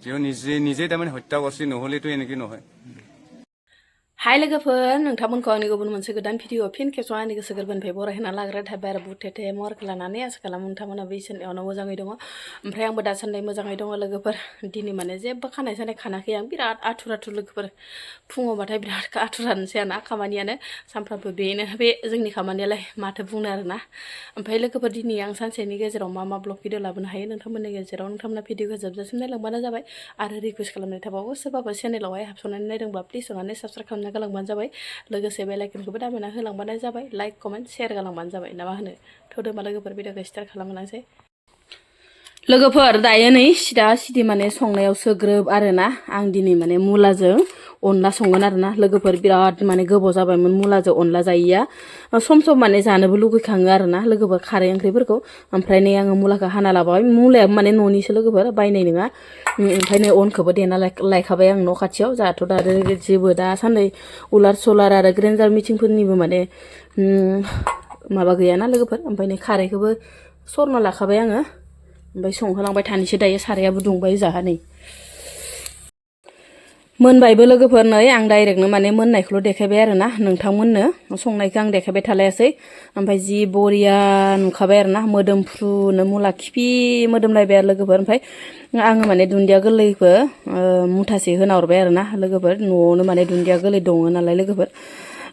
তেওঁ নিজে তাৰমানে হত্যা কৰিছে নহ'লেতো এনেকৈ নহয় हाय लोगोफोर नोंथांमोनखौ आंनि गुबुन मोनसे गोदान भिडिअ फिन खेबसेबाव आंनि गोसो गोरबोनिफ्राय बरायना लाग्रा थाबाय आरो बुथेथे महरखौ लानानै आसा खालामो नोंथांमोना बे इसोरनियावनो मोजाङै दङ ओमफ्राय आंबो दासान्दि मोजाङै दङ लोगोफोर दिनै माने जेबो खानाय सानाय खानाखै आं बिराद आथुर लोगोफोर फुङावबाथाय बिराद आथुरानोसै आरोना खामानियानो सानफ्रामबो बेनो बे जोंनि खामानियालाय माथो बुंनो आरोना ओमफ्राय लोगोफोर दिनै आं सानसेनि गेजेराव मा ब्लग भिडिअ लाबोनो हायो नोंथांमोननि गेजेराव नोंथांमोना भिडिअखौ जोबजासिम नायलांबानो जाबाय आरो रिकुवेस्ट खालामनाय थाबावो सोरबाफोर चेनेलावहाय हाबसननानै नायदोंब्ला प्लिज अननानै साबस्क्राइब खालामना गालांबानो जाबाय लोगोसे बेल आइकनखौबो दामना होलांबानो जाबाय लाइक कमेन्ट शेयार गालांबानो जाबाय ना मा होनो थौदो होमबा लोगोफोर भिडिअखौ स्टार्ट खालामलांसै लोगोफोर दायो नै सिदा सिदि माने संनायावसो ग्रोब आरोना आं दिनै माने मुलाजों अनला संगोन आरोना लोगोफोर बिराद माने गोबाव जाबायमोन मुलाजों अनला जायैया सम माने जानोबो लुगैखाङो आरोना लोगोफोर खारै ओंख्रिफोरखौ ओमफ्राय नै आङो मुलाखौ हाना लाबाय मुलाया माने न'निसो लोगोफोर बायनाय नङा ओमफ्राय नै अनखौबो देना लायखाबाय आं न' खाथियाव जाहाथ' दा जेबो दासान्दि उलार सलार आरो ग्रेन्डार मिथिंफोरनिबो माने माबा गैयाना लोगोफोर ओमफ्राय नै खारैखौबो सरना लाखाबाय आङो ओमफ्राय संहोलांबाय थानोसै दायो सारायाबो दुंबाय जाहा नै मोनबायबो लोगोफोर नै आं डाइरेक्टनो माने मोननायखौल' देखायबाय आरोना नोंथांमोननो संनायखौ आं देखायबाय थालायासै ओमफ्राय जि बरिया नुखाबाय आरोना मोदोमफ्रुनो मुला खिफि मोदोमलायबाय आरो लोगोफोर ओमफ्राय आङो माने दुन्दिया गोरलैखौ मुथासे होना हरबाय आरोना लोगोफोर न'आवनो माने दुन्दिया गोरलै दङ नालाय लोगोफोर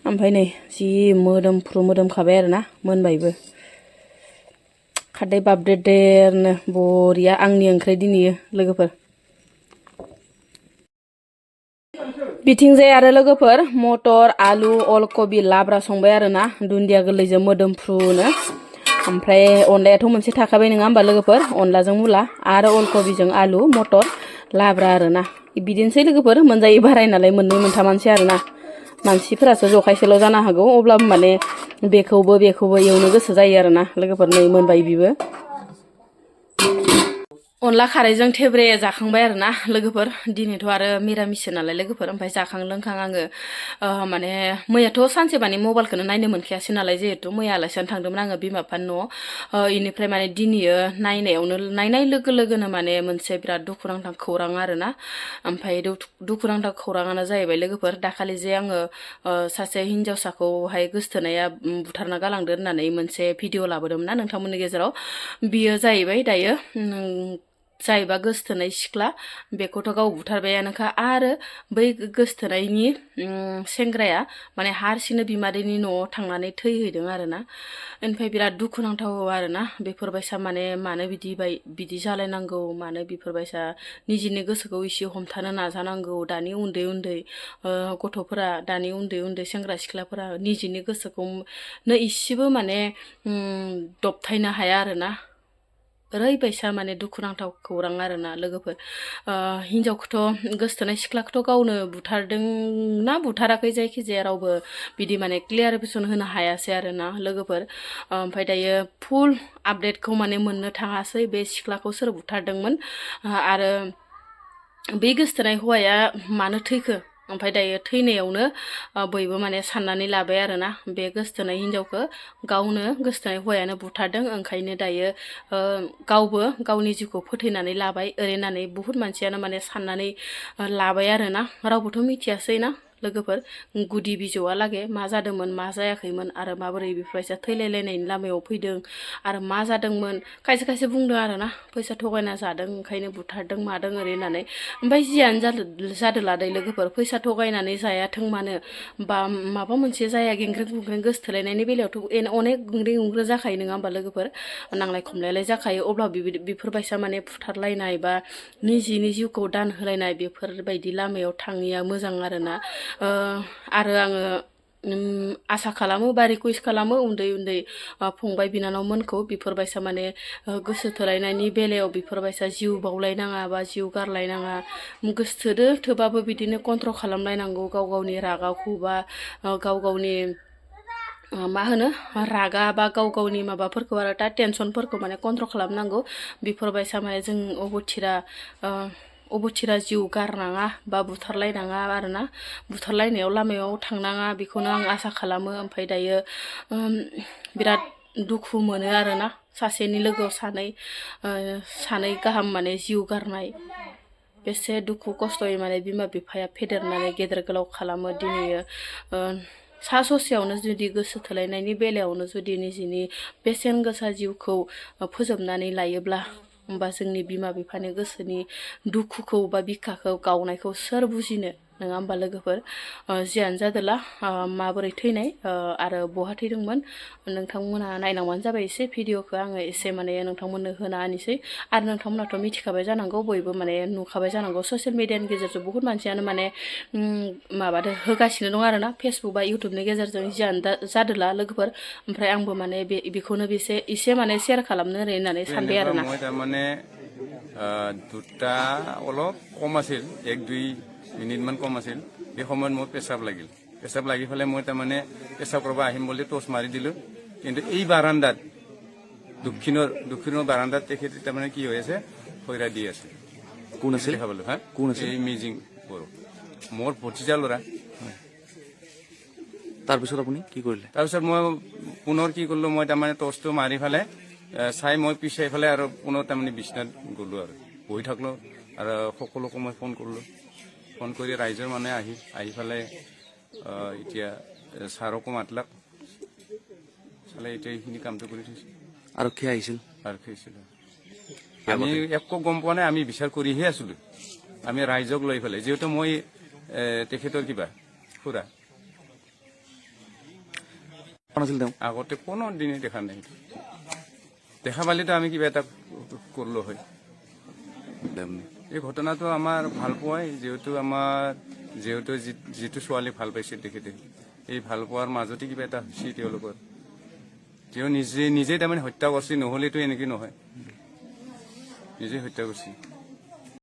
ओमफ्राय नै जि मोदोमखाबाय आरोना मोनबायबो खारदै बाबदेरनो बरिया आंनि ओंख्रि दिनै लोगोफोर बिथिंजाय आरो लोगोफोर मटर आलु अलकबि लाब्रा संबाय आरोना दुन्दिया गोरलैजों मोदोमफ्रुनो ओमफ्राय अनलायाथ' मोनसे थाखाबाय नङा होमबा लोगोफोर अनलाजों मुला आरो अलकबिजों आलु मटर लाब्रा आरोना बिदिनोसै लोगोफोर मोनजायो बाराय नालाय मोननै मोनथामानोसै आरोना मानसिफोरासो जखायसेल' जानो हागौ अब्लाबो माने बेखौबो एवनो गोसो जायो आरोना लोगोफोर नै मोनबाय बिबो अनला खारैजों थेब्रे जाखांबाय आरोना लोगोफोर दिनैथ' आरो मिरामिससो नालाय लोगोफोर ओमफ्राय जाखां लोंखां आङो माने मैयाथ' सानसे माने मबाइलखौनो नायनो मोनखायासै नालाय जिहेथु मैया आलासियानो थांदोंमोन आङो बिमा बिफानि न'आव इनिफ्राय माने दिनैयो नायनाय लोगो लोगोनो माने मोनसे बिराद दुखुनांथाव खौरां आरोना ओमफ्राय दुखुनांथाव खौराङानो जाहैबाय लोगोफोर दाखालि जे आङो सासे हिन्जावसाखौहाय गोसथोनाया बुथारना गालांदो होननानै मोनसे भिडिअ लाबोदोंमोन ना नोंथांमोननि गेजेराव बियो जाहैबाय दायो जायबा गोसथोनाय सिख्ला बेखौथ' गाव बुथारबायानोखा आरो बै गोसथोनायनि सेंग्राया माने हारसिंनो बिमादैनि न'आव थांनानै थैहैदों आरोना ओमफ्राय बिराद दुखुनांथाव आरोना बेफोरबायसा माने मानो बिदि जालायनांगौ मानो बेफोरबायसा निजिनि गोसोखौ एसे हमथानो नाजानांगौ दानि उन्दै गथ'फोरा दानि उन्दै सेंग्रा सिख्लाफोरा निजिनि गोसोखौनो इसेबो माने दबथायनो हाया आरोना ओरैबायसा माने दुखुनांथाव खौरां आरोना लोगोफोर हिन्जावखौथ' गोसथोनाय सिख्लाखौथ' गावनो बुथारदों ना बुथाराखै जायखिजाया रावबो बिदि माने क्लियारिफिकेसन होनो हायासै आरोना लोगोफोर ओमफ्राय दायो फुल आपडेटखौ माने मोननो थाङासै बे सिख्लाखौ सोर बुथारदोंमोन आरो बे गोसथोनाय हौवाया मानो थैखो ओमफ्राय दायो थैनायावनो बयबो माने साननानै लाबाय आरोना बे गोसथोनाय हिन्जावखौ गावनो गोसथोनाय हौवायानो बुथारदों ओंखायनो दायो गावबो गावनि जिउखौ फोथैनानै लाबाय ओरैनानै बुहुत मानसियानो माने साननानै लाबाय आरोना रावबोथ' मिथियासै ना लोगोफोर गुदि बिजौआलागै मा जादोंमोन मा जायाखैमोन आरो माबोरै बेफोरबायसा थैलायलायनायनि लामायाव फैदों आरो मा जादोंमोन खायसे बुंदों आरोना फैसा थगायना जादों ओंखायनो बुथारदों मादों ओरै होननानै ओमफ्राय जियानो जादों लादै लोगोफोर फैसा थगायनानै जायाथों मानो बा माबा मोनसे जाया गेंग्रें गुंग्रें गोसथोलायनायनि बेलायावथ' अनेक गुंग्रें गुंग्रें जाखायो नङा होमबा लोगोफोर नांलाय खमलायलाय जाखायो अब्ला बेफोरबायसा माने फुथारलायनाय बा निजिनि जिउखौ दान होलायनाय बेफोरबायदि लामायाव थाङिया मोजां आरोना आरो आङो आसा खालामो बा रिकुवेस्ट खालामो उन्दै फंबाय बिनानावमोनखौ बेफोरबायसा माने गोसो थोलायनायनि बेलायाव बेफोरबायसा जिउ बावलायनाङा बा जिउ गारलायनाङा गोसोथोदो थोबाबो बिदिनो कन्ट्रल खालामलायनांगौ गाव गावनि रागाखौ बा गाव गावनि मा होनो रागा बा गाव गावनि माबाफोरखौ आरो दा टेनसनफोरखौ माने कन्ट्रल खालामनांगौ बेफोरबायसा माने जों अबथिरा जिउ गारनाङा बा बुथारलायनाङा आरोना बुथारलायनायाव लामायाव थांनाङा बेखौनो आं आसा खालामो ओमफ्राय दायो बिराद दुखु मोनो आरोना सासेनि लोगोआव सानै गाहाम माने जिउ गारनाय बेसे दुखु खस्थ'यै माने बिमा बिफाया फेदेरनानै गेदेर गोलाव खालामो दिनै सा ससेयावनो जुदि गोसो थोलायनायनि बेलायावनो जुदि निजिनि बेसेन गोसा जिउखौ फोजोबनानै लायोब्ला होमबा जोंनि बिमा बिफानि गोसोनि दुखुखौ बा बिखाखौ गावनायखौ सोर बुजिनो नङा होमबा लोगोफोर जियानो जादोला माबोरै थैनाय आरो बहा थैदोंमोन नोंथांमोना नायनांबानो जाबाय एसे भिडिअखौ आङो एसे माने नोंथांमोननो होना होनोसै आरो नोंथांमोनाथ' मिथिखाबाय जानांगौ बयबो माने नुखाबाय जानांगौ ससियेल मिडियानि गेजेरजों बहुत मानसियानो माने माबादो होगासिनो दं आरोना फेसबुक बा इउटुबनि गेजेरजों जियानो जादोला लोगोफोर ओमफ्राय आंबो माने बेखौनो एसे माने शेयार खालामनो होननानै सानबाय आरोना মই তাৰমানে দুটা অলপ কম আছিল 1-2 মিনিটমান কম আছিল এই সময়ত মোৰ পেচাব লাগি পেলাই মই তাৰমানে পেচাব কৰিব আহিম বুলি টচ মাৰি দিলোঁ কিন্তু এই বাৰান্দাত দক্ষিণৰ বাৰান্দাত তেখেতে তাৰমানে কি হৈ আছে খৈৰা দি আছে কোন আছিল দেখা পালোঁ হা কোন আছিল এই মিজিং বড়ো মোৰ ভতিজা ল'ৰা তাৰপিছত আপুনি কি কৰিলে তাৰপিছত মই পুনৰ কি কৰিলোঁ মই তাৰমানে টচটো মাৰি পেলাই চাই মই পিছাই পেলাই আৰু পুনৰ তাৰমানে বিছনাত গ'লোঁ আৰু বহি থাকলোঁ আৰু সকলোকে মই ফোন কৰিলোঁ ফোন কৰি ৰাইজৰ মানে আহি পেলাই এতিয়া ছাৰকো মাতলাক চালে এতিয়া এইখিনি কামটো কৰি থৈছোঁ আৰক্ষী আহিছিল আমি একো গম পোৱা নাই আমি বিচাৰ কৰিহে আছিলোঁ আমি ৰাইজক লৈ পেলাই যিহেতু মই তেখেতৰ কিবা খুৰা আছিল তেওঁ আগতে কোনো দিনে দেখা নাই দেখা পালেতো আমি কিবা এটা কৰিলো হয় এই ঘটনাটো আমাৰ ভাল পোৱাই যিহেতু যিটো ছোৱালী ভাল পাইছিল তেখেতে এই ভাল পোৱাৰ মাজতে কিবা এটা হৈছে তেওঁলোকৰ তেওঁ নিজে তাৰমানে হত্যা কৰিছে নহ'লেতো এনেকৈ নহয় নিজে হত্যা কৰিছে